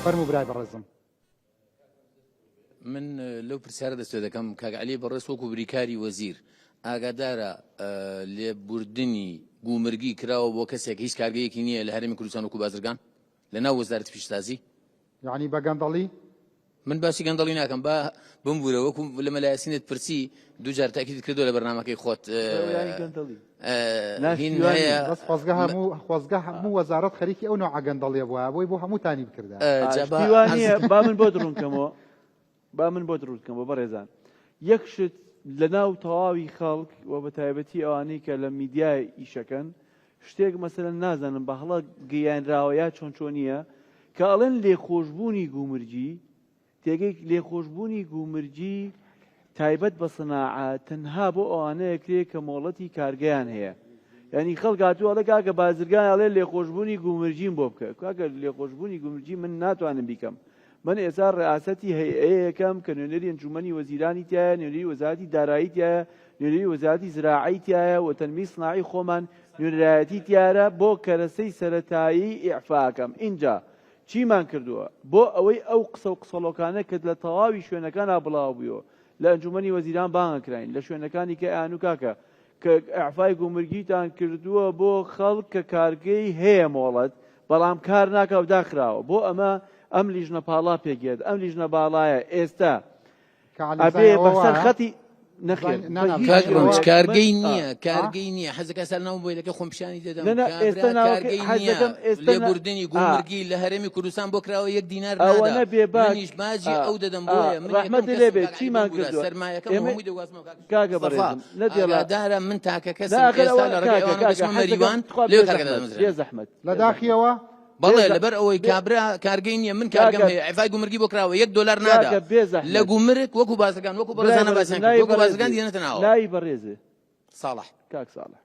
فەرموو برای بەڕێزم. من لەو پرسیارە دەست پێ دەکەم کاک عەلی بەڕێز وەکو بریکاری وەزیر ئاگادارە لێبوردنی گومرگی کراوە بۆ کەسێک هیچ کارگەیەکی نییە لە هەرێمی کوردستان وەکو بازرگان لە ناو وەزارەتی پیشەسازی؟ یعنی بە گەندەڵی؟ من باسی گەندەڵی ناکەم با بمبورە وەکو لە مەلا یاسینت پرسی دووجار تاکیدت کردو لە بەرنامەکەی خۆت هین هەیە بەس خۆزگە هەموو خۆزگە هەموو وەزارەت خەریکی ئەو نوعە گەندەڵیە بووە بۆی بۆ هەمووتانی بکردە با من بۆ دڕوونکەمەوە با من بۆ دروستکەمەوە بەڕێزان یەک شت لە ناو تەواوی خەڵک و بە تایبەتی ئەوانەی کە لە میدیای ئیشەکەن شتێک مەسەلەن نازانم بە هەڵە گەیەنراوە یا چۆن چۆنییە کە ئەڵێن لێخۆشبوونی گومرگی تێگەی لێخۆشبوونی گومرگی تایبەت بە سناعە تەنها بۆ ئەوانەیە کرێ کە مۆڵەتی کارگەیان هەیە یعنی خەڵک هاتووە ئەڵێ کاکە بازرگان ئەڵێ لێخۆشبوونی گومرگیم بۆ بکە کاکە لێخۆشبوونی گومرگی من ناتوانم بیکەم من ئێستا ڕئاسەتی هەیئەیەکەم کە نوێنەری ئەنجومەنی وەزیرانی تیایە، نوێنەری وەزارەتی دارایی تیایە، نوێنەری وەزارەتی زراعەی تیایە و تەنمیەی سناعی خۆمان نوێنەرایەتی تیارە بۆ کەرەسەی سەرەتایی ئیعفاکەم. ئینجا چیمان کردووە؟ بۆ ئەوەی ئەو قسە و قسەڵۆکانە کە لە تەواوی شوێنەکانا بڵاوبوویەوە لە ئەنجومەنی وەزیران بانگکراین لە شوێنەکانی کە ئەیان و کاکە کە ئیعفای گومرگیتان کردووە بۆ خەڵک کە کارگەی هەیە مۆڵەت بەڵام کار ناکا و داخراوە بۆ ئەمە ئەم لیژنە پاڵا پێک یەت ئەم لیژنە باڵایە ئێستا ئەبێ بەسەر خەتی نەخێر کاک ڕەنج کارگەی نییە کارگەی نییە حەزەکە سەر ناو مۆبایلەکە خۆم پیشانی دەدەم ئێستا کارگەی نییە لێبوردنی گومرگی لە هەرێمی کوردستان بۆ کراوە یەک دینار نادا منیش باجی ئەو دەدەم بۆیە من ڕەحمەت لێ بێت چیمان کردووە سەرمایەکەم هەمووی دەگوازمەوە کاکە بەڕێزم نەدێڵا ئاگادارە من تاکە کەسم ئێستا لە ڕێگەی ئەوانە دەچمە مەریوان لێ کارگە دادەمەزرێنم. بێ زەحمەت لە داخیەوە بەڵێ لەبەر ئەوەی کابرا کارگەی نییە من کارگەم هەیە ئیعفای گومرگی بۆ کراوە یەک دۆلار نادا لە گومرگ وەکو بازرگان وەکو بەڕێزانە باسیان کرد وەکو بازرگان دێنێتە ناوەوە. ناوی بەڕێزێ ساڵح. کاک ساڵح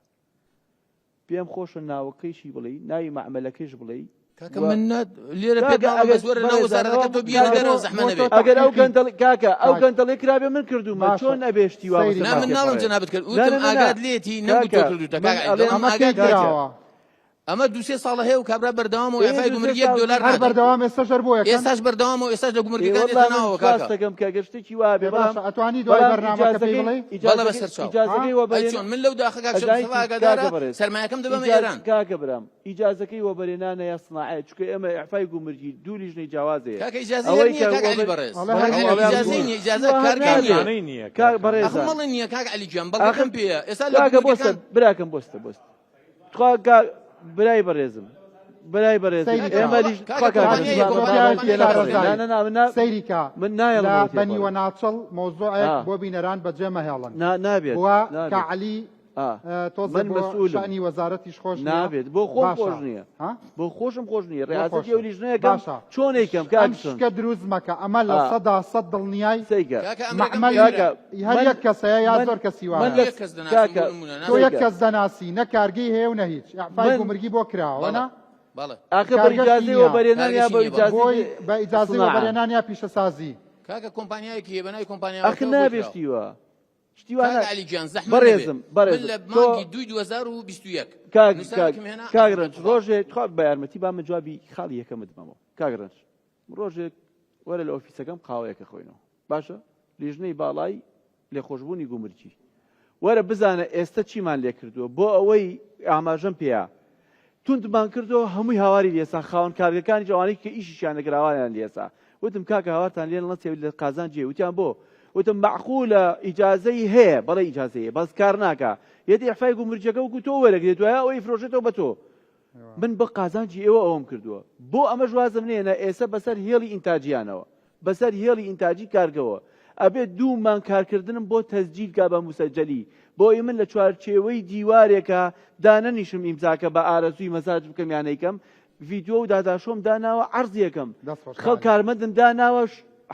پێم خۆشە ناوەکەیشی بڵێی ناوی مەعمەلەکەیش بڵێی کاکە من نا لێرە پێت ناڵێم بەس وەرە ناو وەزارەتەکە تۆ بیەنە دەرەوە زەحمە نەبێ ئەگەر ئەو گەندەڵی کاکە ئەو گەندەڵی کرابێ من کردوومە چۆن ئەبێ شتی وا بەسەر نا من ناڵێم جەنابت کرد وتم ئاگات لێتی نەگوت تۆ کردووتە کاک عەلی دەڵێم ئاگات لێتە ئەمە دوو سێ ساڵە هەیە و کابرا بەردەوامە و ئیعفای گومرگی یەک دۆلار هەر بەردەوام ئێستاش هەر بۆ یەکەم ئێستاش بەردەوامە و ئێستاش لە گومرگەکان دێتە ناوەوە کاکە دەکەم کە گەر شتێکی وا بێ باشە ئەتوانی دوای بەرنامەکە پێی بڵێی بەڵێ بەسەر چاو ئەی چۆن من لەو داخە کاک شێخ مستەفا ئاگادارە سەرمایەکەم دەبەمە ئێران کاکە برام ئیجازەکەی وەبەرهێنانە یا سناعەیە چونکە ئێمە ئیعفای گومرگی دوو لیژنەی جیاواز هەیە کاکە ئیجازەی هەر ئەوەی نییە کە کاک عەلی وەبەر بەڕێز ئەڵێ کاک هەر عەلی نییە ئیجازەی نییە ئیجازە هەر کارگەی نییە نابێ نییە کاک ئەخ بەڕێزان مەڵێ نییە کاک عەلی گیان ئاخر بەڵگەکەم پێیە ئێستا لە کاکە بۆستە گومرگەکان براکەم بۆستە بۆستە تخوا کاک برای بەڕێزم برای بەڕێزم سەیری کاکە ئێمە کە لیژ کاکە تخوا کاکە کۆمپانیای بزانم کۆمپانیا با پیاوێکی کۆمپانیای تێنەپەڕێ شارەزای نا نا نا من نا سەیری کە من لە نایەڵم ئەوە بە نیوە تێپەڕێ ناچڵ مەوزوعێک ئا بۆ بینەران بەجێ مەهێڵن نا نابێت بووە کە نابێت عەلی ئا تۆزێ من بۆ مەسئولم شەئنی وەزارەتیش خۆش نییە نابێت بۆ خۆم باشە خۆش نییە ها بۆ خۆشم خۆش نییە بۆ ڕیاسەتی خۆشە ئەو لیژنەیەکەم باشە چۆن ئەیکەم کاک ئەم چۆن شکە دروست مەکە ئەمە لە ئا 100% دڵنیای سەیکە کاکە ئەمرەکەم مەعمەلی پێ کاکە هەر من یەک کەسەیە یا من زۆر کەسی من وایە لە یەک کەس دەناسم کاکە بۆ نمونە تۆ یەک سەیکە نازانم کەس دەناسی نە کارگەی هەیە و نە هیچ ئیعفای من گومرگی بۆ کراوە بەڵێ نا بەڵێ ئاخە بە کارگەشی ئیجازەی نییە وەبەرهێنان یا کارگەشی بە نییە بەڵێ ئیجازەی بۆی بە ئیجازەی سناعە وەبەرهێنان یا پیشەسازی کاکە کۆمپانیایەکی هەیە بە ناوی ئەخ کۆمپانیاوەکەوە بۆی نابێ کراوە شتی وا شتی وا کاک نا عەلی گیان زەحمەت نەبێ بەڕێزم من بەڕێزم لە تۆ مانگی دووی 2021 کاک کاک نووسراوێکم هێنا کاک ئەحمەد ڕەنج قوباد ڕۆژێ تخوا بە یارمەتی با من جوابی خاڵی یەکەمت بەمەوە کاک ڕەنج ڕۆژێک وەرە لە ئۆفیسەکەم قاوەیەکە خۆینەوە باشە لیژنەی باڵای لێخۆشبوونی گومرگی وەرە بزانە ئێستە چیمان لێکردووە بۆ ئەوەی ئاماژەم پێیا توندمان کردەوە هەمووی هاواری لێسا خاوەن کارگەکانیش ئەوانەی کە ئیشیشیان دەکرد هاواریان لێسا وتم کاکە هاوارتان لێ نەچێ لە قازانجێ وتیان بۆ وتم مەعقولە ئیجازەی هەیە بەڵێ ئیجازەی هەیە بەس کار ناکا یەت ئیعفای گومرگەکە وەکو تۆ وەرەگرێت دوایە ئەوەی فرۆشێتەوە بە تۆ من بۆ قازانجی ئێوە ئەوەم کردووە بۆ ئەمەش وازم نێنە ئێسە بەسەر هێڵی ئینتاجیانەوە بەسەر هێڵی ئینتاجی کارگەوە ئەبێت دوو مانگ کارکردنم بۆ تەسجیل کا بە موسەجەلی بۆ ئەوەی من لە چوارچێوەی دیوارێکا دانەنیشم ئیمزاکە بە ئارەزووی مەزاج بکەم یا نەیکەم ڤیدیۆ و داتاشۆم داناوە عەرزی ئەکەم دەست خۆش خەڵک عالی. کارمەندم داناوە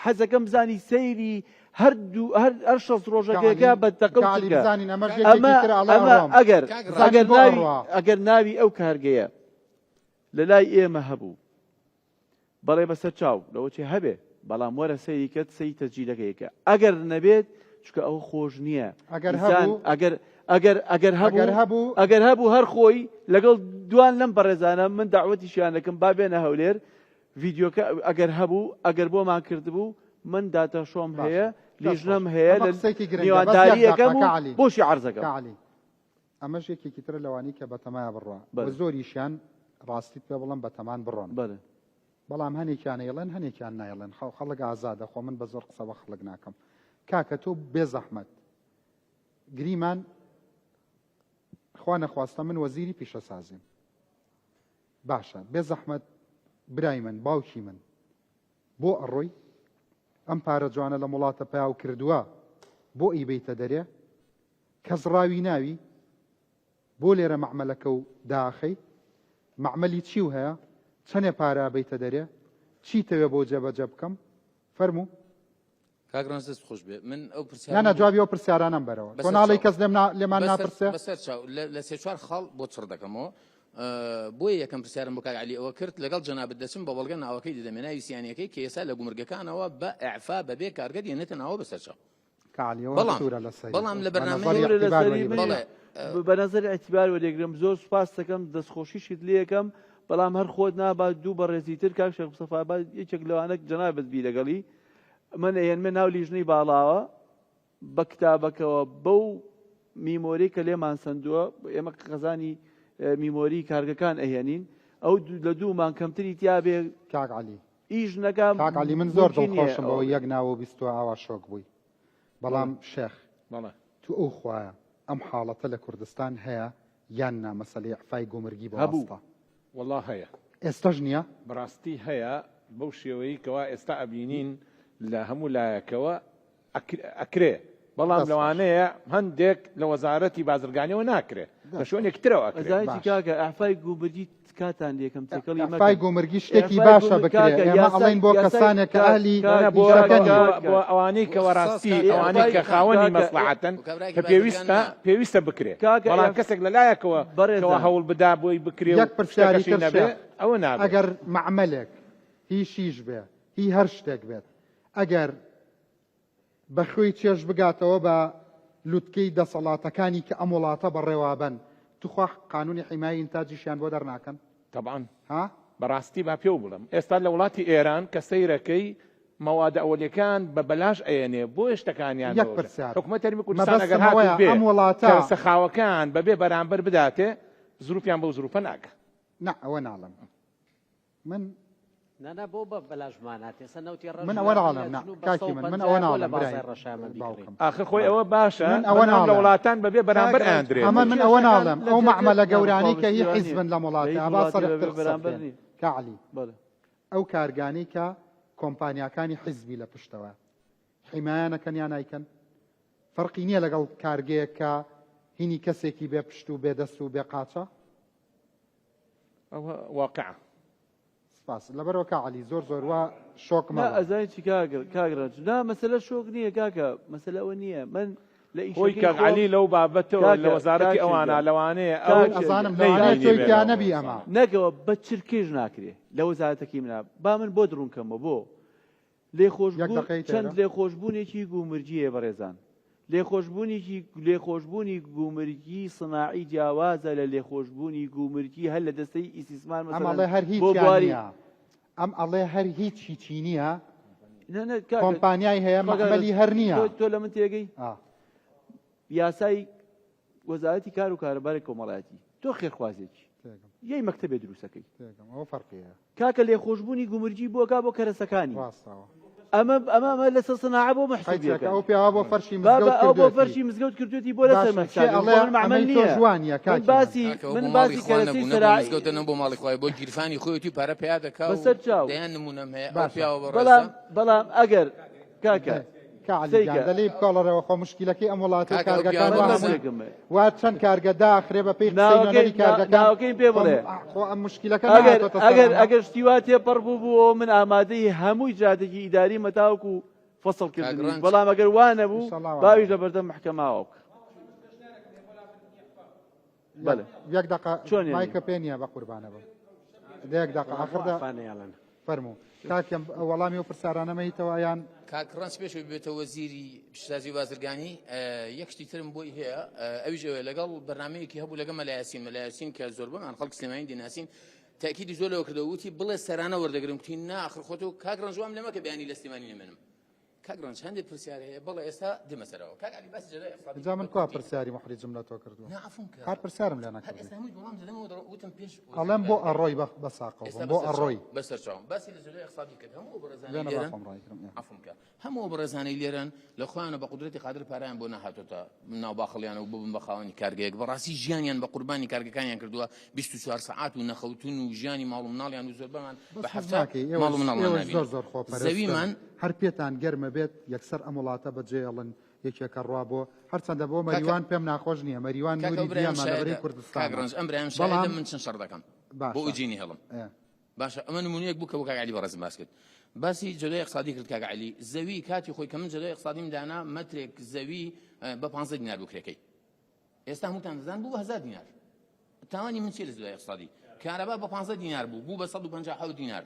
حەزەکەم بزانی سەیری هەر دوو هەر هەر شەست ڕۆژەکەیەکە کە بە دەقە و عەلی چرکە بزانین ئەمەش ئەمە یەکێکی ترە ئەڵێ ئەمە ئەڕۆم ئەگەر کاک بزانین ئەگەر بۆ ناوی ئەڕوا ئەگەر ناوی ئەو کارگەیە لە لای ئێمە هەبوو بەڵێ بەسەر چاو لەوەچێ هەبێ بەڵام وەرە سەیری کەت سەیری تەسجیلەکەی کە ئەگەر نەبێت چونکە ئەوە خۆش نییە ئەگەر ئینسان هەبوو ئەگەر ئەگەر ئەگەر ئەگەر هەبوو هەبوو ئەگەر هەبوو هەر خۆی لەگەڵ دوان لەم بەڕێزانە من داوەتیشیان دەکەم با بێنە هەولێر. ڤیدیۆکە ئەگەر هەبوو ئەگەر بۆمان کردبوو من data show م هەیە لیژنەم هەیە لە میوانداریەکەم و بۆشی عەرزەکەم. ئەمەش یەکێکی ترە لەوانەی کە بەتەمایە بڕوا و زۆریشیان ڕاستیت پێ بڵێم بەتەمان بڕۆن بەڵام هەنێکیان ئەیڵێن هەنێکیان نایڵێن خەو خەڵک ئازادە خۆ من بە زۆر قسە بە خەڵک ناکەم کاکە تۆ بێ زەحمەت گریمان خوا نەخواستە من وەزیری پیشەسازیم باشە بێ زەحمەت برای من باوکی من بۆ ئەڕۆی ئەم پارە جوانە لەم وڵاتە پیاو کردووە بۆ ئیبیتە دەرێ کەس ڕاوی ناوی بۆ لێرە مەعمەلەکە و داخەی مەعمەلی چیو هەیە چەنێ پارە ئەبەیتە دەرێ چیتەوێ بۆ جێبەجێ بکەم فەرموو. کاک ڕەنج دەست خۆش بێ من ئەو پرسیارە نا نا جوابی ئەو پرسیارانەم بەرەوە تۆ ناڵێی کەس لێم نا لێمان ناپرسێ بەسەر چاو لە سێ چوار خاڵ بۆ چڕ دەکەمەوە بۆیە یەکەم پرسیارم بۆ کاک عەلی ئەوە کرد لەگەڵ جەنابت دەچم بە بەڵگە ناوەکەی دەدەمێ ناوی سیانیەکەی کە ئێستا لە گومرگەکانەوە بە ئەعفا بەبێ کارگە دێنێتە ناوە بەسەر چاو بەڵام بەڵام لە بەرنامەی بە نەزەری ئیعتیبار وەریەگرم زۆر سوپاست دەکەم دەستخۆشیشت لێکەم بەڵام هەر خۆت نابا دوو بەڕێزی تر کاک شێخ مستەفا با یەکێک لەوانە جەنابت بی لەگەڵی من ئەیەنمە ناو لیژنەی باڵاوە بە کتابەکەوە بەو میمۆری کە لێمان سندووە ئێمە خەزانی میمۆری کارگەکان ئەهێنین ئەو لە دوو مان کەمتری تیاابێ کاک علی ئیش نەکا کاک عەلی من زۆر دڵخۆشم بەوەی یەک ناوە بیستوە ئاوا شۆک بووی بەڵام شێخ تو ئەو خوایە ئەم حاڵەتە لە کوردستان هەیە یان نا مەسەلەی ئەعفای گومرگی بە هەبوو واستە وەڵا هەیە ئێستەش نییە؟ بەڕاستی هەیە بەو شێوەیەی کەوا ئێستا ئەبینین لە هەموو لایەکەوە ئەکرێ بەڵام لەوانەیە هەندێک لە وەزارەتی بازرگانیەوە ناکرێ لە شوێنێکی ترەوە ئەکرێ. ئەزانی چی کاکە ئەعفای گومرگی تکاتان لێکەم تێکەڵی مەکەن. ئەعفای گومرگی شتێکی باشە بکرێ ئێمە ئەڵێین بۆ کەسانێک کە ئەهلی ئیشەکە نین. بۆ ئەوانەی کە وەڕاستی ئەوانەی کە خاوەنی مەسڵەحەتن کە پێویستە پێویستە بکرێ بەڵام کەسێک لە لایەکەوە کەوا هەوڵ بدا بۆی بکرێ و یەک پرسیاری شتەکەشی تر نەبێ شێخ ئەوە نابێ. ئەگەر مەعمەلێک هی شیش بێ هی هەر شتێک بێت ئەگەر بە خوێی چێژ بگاتەوە بە لوتکەی دەسەڵاتەکانی کە ئەم وڵاتە بەڕێوابەن توخوا قانونی حیمایەی ئینتاجیشیان بۆ دەرناکەن؟ تەبعەن. ها؟ بەڕاستی با پێو بڵێم ئێستا لە وڵاتی ئێران کە سەیرەکەی مەوادە ئەوەلیەکان بە بەلاش ئەیەنێ بۆیە شتەکانیان یەک پرسیار حکومەت هەرێمی کوردستان ئەگەر مەبەستم ئەوەیە هاتوو بێ ئەم وڵاتە کەرەسە خاوەکان بەبێ بەرامبەر بداتێ زروفیان بەو زروفە ناگا. نا ئەوە ناڵێم من نا نا بۆ بە بەلاش مانات ئێستا نەوتی ڕەش من ئەوە ناڵێم نا لە جنوب بە کاکی من من 150 ئەوە بۆ لە ناڵێم بازاڕ برای ڕەشامە بیکڕین باوکم ئاخر خۆی ئەوە باشە من ئەوە بەڵام لە ناڵێم وڵاتان بەبێ بەرامبەر کاک ڕەنج ئەیاندرێت ئەمە من ئەوە کێشەکان ناڵێم لە ئەو جێگەی مەعمەلە ناوخۆ گەورانەی کە هی پشتیوانییە حیزبن لەم لە وڵاتە هیچ با وڵاتێ سەرحتر بەبێ قسە بەرامبەر بکەین نییە کا عەلی بەڵێ ئەو کارگانەی کە کۆمپانیاکانی حیزبی لە پشتەوە حیمایە نەکەن یا نایکەن فەرقی نییە لەگەڵ کارگەیەک کە هینی کەسێکی بێ پشت و بێ دەست و بێ قاچە ئەوە واقعە سپاس لەبەرەوە کا عەلی زۆر زۆر وا شۆک نا مەبە. ئەزانی چی کاک کاک ڕەنج نا مەسەلە شۆک نییە کاکە مەسەلە ئەوە نییە من لە خۆی ئیشەکەی کاک خۆم عەلی لەو بابەتەوە لە کاکە وەزارەتی کاک ئەوانە شێرجان لەوانەیە ئەو کاک ئەزانم شێرجان لەوانەیە نەیبینی تۆی بێ تیا لەو نەبی ئەمە. نەکەوە بە چرکەیش ناکرێ لە وەزارەتەکەی منا با من بۆت ڕوون کەمەوە بۆ یەک لێخۆشبوون دەقەی چەند تێرە. لێخۆشبوونێکی گومرگی هەیە بەڕێزان لێخۆشبوونێکی لێخۆشبوونی گومرگی سناعی جیاوازە لە لێخۆشبوونی گومرگی هەر لە دەستەی ئیستیسمار ئەم مەسەلەن ئەڵێ هەر بۆ هیچیان بواری نییە ئەم ئەڵێ هەر هیچ هیچی نییە نا نا کاکە کۆمپانیای هەیە خوا کاکە مەعمەلی هەر نییە تۆ تۆ لە من تێگەی ئا. یاسای وەزارەتی کار و کاروباری کۆمەڵایەتی تۆ خێرخوازێکی تێگەم یەی مەکتەبێ دروستەکەی تێگەم ئەوە فەرقی هەیە کاکە لێخۆشبوونی گومرگی بۆکا بۆ کەرەسەکانی ڕاستەوە ئەمە ئەمە ئەمە لەسەر سناعە بۆ قەیچەکە مەحسوبیەکەن ئەو پیاوە بۆ فەرشی بابە مزگەوت ئەو بۆ کردوێتی فەرشی مزگەوت کردوێتی بۆ لەسەر باشە کێ مەحسابی ئەڵێ بۆ من مەعمەل ئەمەی تۆ نییە جوانیە من کاکی من باسی کاکە ئەو من بۆ ماڵی باسی خوا کەرەسەی نەبوو نە بۆ سەرا مزگەوتە نە بۆ ماڵی خوای بۆ گیرفانی خۆیەتی پارە پەیا دەکا و بەسەر چاو دەیان نمونەم هەیە ئەو باشە پیاوە بەڕێزە بەڵام بەڵام ئەگەر کاکە دە کا عەلی گیان سەیکە دەلێی بکۆڵەرەوە خۆ مشکیلەکەی ئەم وڵاتە و کاکە ئەو کارگەکان پیاوە وا بەڕێزە هەمووی شتێکم هەیە وا چەند کارگە داخرێ بە پێی قسەی ناوەکەی نوێنەری کارگەکان ناوەکەیم پێ خۆ بڵێ خۆ ئەم مشکیلەکە ئەگەر نەهاتۆتە سەر ئەگەر ئەمە ئەگەر شتی وا تێپەڕ بوو بوو من ئامادەی هەمووی جادێکی ئیداری مەتاوەکو فەسڵ کاک کردنیش ڕەنج بەڵام ئەگەر وا نەبوو ئینشەڵا وا باویش نەبێ لە بەردەم محکەماوە بکە یەک بەڵێ یەک دەقە چۆن یعنی مایکە پێ نییە بە قوربانە بم دە یەک دەقە وەڵا بۆ ئاخر دە ئەفانەیەڵێن فەرموو کاکەم وەڵامی ئەو پرسیارانە مەیتەوە یان کاک ڕەنج پێش ئەوەی ببێتە وەزیری پیشەسازی و بازرگانی یەک شتی ترم بۆی هەیە ئەویش ئەوەیە لەگەڵ بەرنامەیەکی هەبوو لەگەڵ مەلا یاسین مەلا یاسین کە زۆربەمان خەڵکی سلێمانی دەیناسین. تاکیدی زۆر لەوە کردەوە وتی بڵێ سەرانە وەردەگرم کوتی نا ئاخر خۆ تۆ کاک ڕەنج وام لێ مەکە بەیانی لە سلێمانی نەمێنم کاک ڕەنج هەندێک پرسیار هەیە بەڵێ ئێستا دێمە سەرەوە کاک عەلی باسی جەدای ئیقتصادی جا من کوا پرسیاری محریجم لە تۆ کردووە نا عەفوم کە هەر پرسیارم لێ هەر نەکردی ئێستا هەمووی وەڵام دەدەمەوە دەڵێم وتم پێش ئەڵێم بۆ ئەڕۆی بە بە ساقەوە ئێستا بۆ بەسەر ئەڕۆی چاوم بەسەر چاوم باسی لە جەدای ئیقتصادی کرد هەموو ئەو بەڕێزانەی لێنە با لێرەن خۆم ڕایگرم ئێ. عەفوم کە هەموو ئەو بەڕێزانەی لێرەن لە خۆیانە بە قودرەتی قادر پارەیان بۆ نەهاتۆتە ناو باخەڵیانەوە ببن بە خاوەنی کارگەیەک بەڕاستی ژیانیان بە قوربانی کارگەکانیان کردووە 24 سەعات و نەخەوتون و ژیانی ماڵ و مناڵیان و زۆربەمان بەس بە حەز هەفتە ناکەی ماڵ ئێوەش و مناڵمان ئێوەش نابینن زۆر زۆر خۆپەرستن زەویمان هەر پێتان گەرمە بێت یەکسەر ئەم وڵاتە بەجێڵن یەکێکە ڕوا بۆ هەرچەندە بۆ کاکە مەریوان پێم ناخۆش نییە مەریوان کاکە نوری ئەو برایم دیەمە لە بەرەی شایەدە کاک کوردستانە ڕەنج ئەم برایم شایەدە بەڵام من چەند شەڕ دەکەم بۆ باشە ئەوی جێی نەهێڵم ئێ. باشە ئەمە نمونەیەک بوو کە بۆ کاک عەلی بەڕێزم باس کرد باسی جەدای اقتصادی کرد کاک عەلی زەوی کاتی خۆی کە من جەدای اقتصادیم دانا مەترێک زەوی بە 15 دینار بوو کرێکەی ئێستا هەمووتان دەزان بوو بە 1000 دینار تاوانی من چیە لە جەدای اقتصادی کارەبا بە 15 دینار بوو بوو بە 157 دینار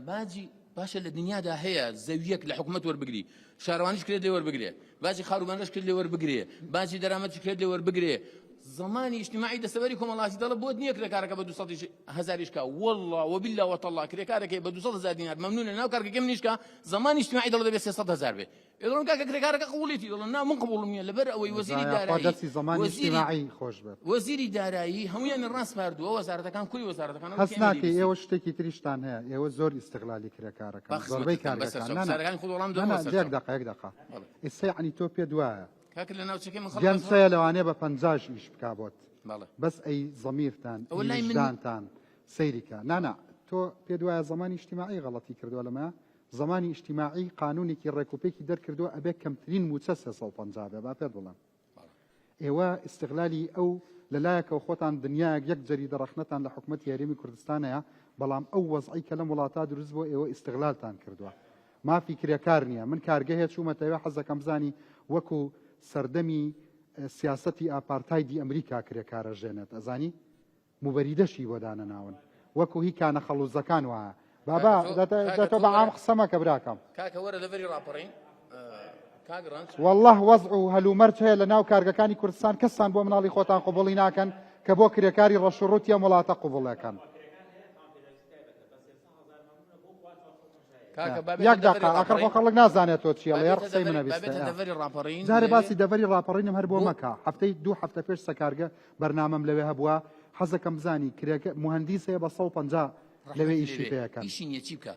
باجی باشە لە دنیادا هەیە زەویەک لە حکومەت وەربگری شارەوانیش کرێت لێ وەربگرێ باجی خاروبەندەش کرد لێ وەربگرێ باجی دەرامەتیش کرێت لێ وەربگرێ زمانی اجتماعی دەستەبەری کۆمەڵاتی دەڵێ بۆت نییە کرێکارەکە بە 200 هەزاریش کا والله وبالله وتالله کرێکارەکەی بە 200 هەزار دینار مەمنونە ناو کارگەکەی منیش کا زمانی اجتماعی دەڵێ دەبێ 300 هەزار بێ دەڵێم کاکە کرێکارەکە قبوڵیتی دەڵێم نا من قبوڵم نییە لەبەر ئەوەی وەزیری خوا دارایی دەستی زمانی وەزیری اجتماعی خۆش بێت وەزیری دارایی هەموویانی ڕاسپاردووە وەزارەتەکان کۆی وەزارەتەکان ئەوە هەست کە ئێمە ناکەی دەیبیستین ئێوە شتێکی تریشتان هەیە ئێوە زۆر ئیستغلالی کرێکارەکەن با زۆربەی خزمەتت بکەم بەسەر کارگەکان چاو نا نا پرسیارەکانی خۆت وەڵام نا دەمەوە نا سەر یەک چاو دەقە یەک دەقە بەڵێ ئێستا یەعنی تۆ پێت وایە کاکە لە ناوچەکەی من خەڵک گەنج بەس هەیە لەوانەیە بە پەنجاش ئیش بکا بۆت بەڵێ بەس ئەی زەمیرتان ئەوە ئەی لای من ویژدانتان سەیری کە نا نا تۆ پێت وایە زەمانی ئیجتیماعی غەڵەتی کردووە لەمە زمانی ئیجتیماعی قانونێکی ڕێکوپێکی دەرکردووە ئەبێ کەمترین مووچە 350 بێ با پێت بڵێم ئێوە ئیستغلالی ئەو لە لایەکەوە خۆتان دنیایەک یەک جەریدە ڕەخنەتان لە حکومەتی هەرێمی کوردستان هەیە بەڵام ئەو وەزعی کە لەم وڵاتە دروست بۆ ئێوە ئیستغلالتان کردووە مافی کرێکار نییە من کارگە هەیە چوومەتەوە حەزەکەم بزانی وەکو سەردەمی سیاسەتی ئاپارتایدی ئەمریکا کرێکارە ژێنێت ئەزانی موبەریدەشی بۆ دانەناون وەکو هی کانە خەڵوزەکان وایە بابا دە تۆ بە عام قسە مەکە براکەم. کاکە وەرە لەبەری ڕاپەڕین کاک ڕەنج. واللە وەزع و هەلومەرج هەیە لە ناو کارگەکانی کوردستان کەستان بۆ مناڵی خۆتان قبوڵی ناکەن کە بۆ کرێکاری ڕەش و ڕووتی ئەم وڵاتە قبوڵەکەن. کاکە با یەک بێتە دەقە دەڤەری ئاخر خۆ ڕاپەڕین خەڵک نازانێت تۆ چی با ئەڵێ هەر بێتە قسەی دەڤەری منە با بیستە بێتە ئا. دەڤەری ڕاپەڕین جارێ لەوێ باسی دەڤەری ڕاپەڕینم هەر بۆ بۆ مەکە هەفتەی دوو هەفتە پێش سەکارگە بەرنامەم لەوێ هەبووە حەزەکەم بزانی کرێکە موهەندیس هەیە بە 150 لەوێ ڕەحمەتی لێ ئیشی بێ پێ ئەکەن. ئیشی نییە چی بکا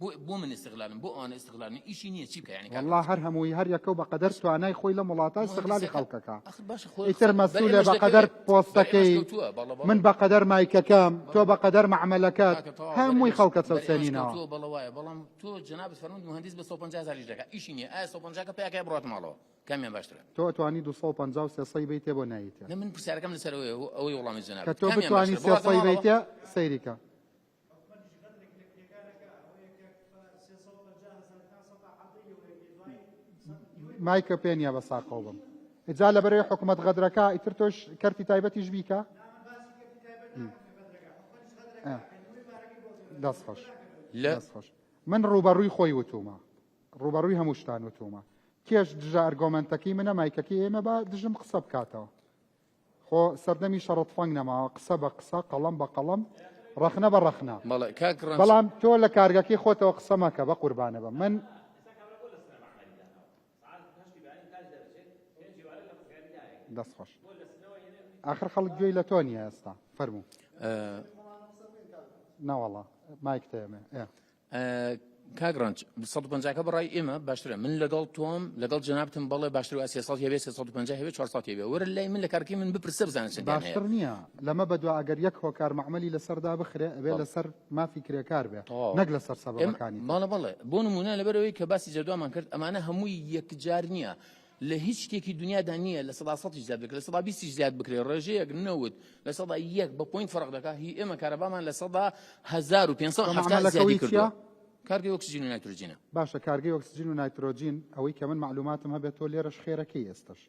بۆ بۆ من ئیستغلالم بۆ ئەوانە ئیستغلالن ئیشی نییە چی بکا یعنی کاک والله ڕەنج هەر هەمووی هەر یەکە و بەقەدەر توانای خۆی لەم وڵاتە ئیستغلالی موهەندیسەکە خەڵکەکە ئەخر باشە خۆی ئیتر قسە بەر مەسئولە ئێمەش بەقەدەر دەکەوێ بەر ئێمەش پۆستەکەی کەوتووە بەڵێ من بەڵێ بەقەدەر مایکەکەم تۆ بەڵێ بەقەدەر مەعمەلەکەت کاکە تەواو بەر هەمووی ئێمەش خەڵکە بەر ئێمەش چەوسێنینەوە. کەوتووە بەڵێ وایە بەڵام تۆ جەنابت فەرمووت موهەندیس بە 150 هەزار ئیش دەکا ئیشی نییە ئایا 150 کە پیاکەیە بڕواتە ماڵەوە کامیان باشترە؟ تۆ ئەتوانی 250 و 300 بەیتێ بۆ نایتێ؟ نە من پرسیارەکەم لەسەر ئەوەیە ئەوەی وەڵامی کە جەنابت تۆ کامیان بتوانی باشترە بڕواتە 300 ماڵەوە؟ بەیتێ سەیری کە. مایکە پێ نییە بە ساقەوە بم ئجا لەبەرەوەی حکوومەت غەدرەکە ئیتر تۆش کەرتی تایبەتیش بیکە دەست خۆش لە دەست خۆش من ڕووبەڕووی خۆی وتومە ڕووبەڕووی هەموو شتان وتومە کێش دژە ئەرگۆمەنتەکەی منە مایکەکەی ئێمە با دژم قسە بکاتەوە خۆ سەردەمی شەڕە تفەنگ نەماوە قسە بە قسە قەڵەم بە قەڵەم ڕەخنە بە ڕەخنە بەڵێ کاک ڕەنج بەڵام تۆ لە کارگەکەی خۆتەوە قسە مەکە بە قوربانە بە من دەست خۆش ئاخر خەڵک گوێی لە تۆ نییە ئێستا فەرموو ناوەڵا مایک تێمێ ئێ کاک ڕەنج 150 کە بەڕای ئێمە باشترە من لەگەڵ تۆم لەگەڵ جەنابتم بەڵێ باشتر وایە 300 هەبێ 350 هەبێ 400 هەبێ وەرە لای من لە کارکەی من بپرسە بزانە چەندیان هەیە باشتر نییە لەمە بەدوا ئەگەر یەک هۆکار مەعمەلی لەسەردا بخرێ ئەبێ بەڵێ. لەسەر مافی کرێکار بێ تەواو. نەک لەسەر ئێمە سەبەبەکانی تر. بەڵێ بەڵێ بۆ نمونە لەبەرەوەی کە باسی جەدوامان کرد ئەمانە هەمووی یەکجار نییە لە هیچ شتێکی دنیادا نییە لە سەدا سەدیش زیاد بکرێت لە سەدا بیستیش زیاد بکرێت ڕێژەیەک نەوت لە سەدا یەک بە point فەرق دەکات هی ئێمە کارەبامان لە سەدا 1570 مەعمەلەکە زیادی وی چییە؟ کردووە کارگەی ئۆکسجین و نایترۆجینە باشە کارگەی ئۆکسجین و نایترۆجین ئەوەی کە من مەعلوماتم هەبێت تۆ لێرەش خێرەکەی ئێستەش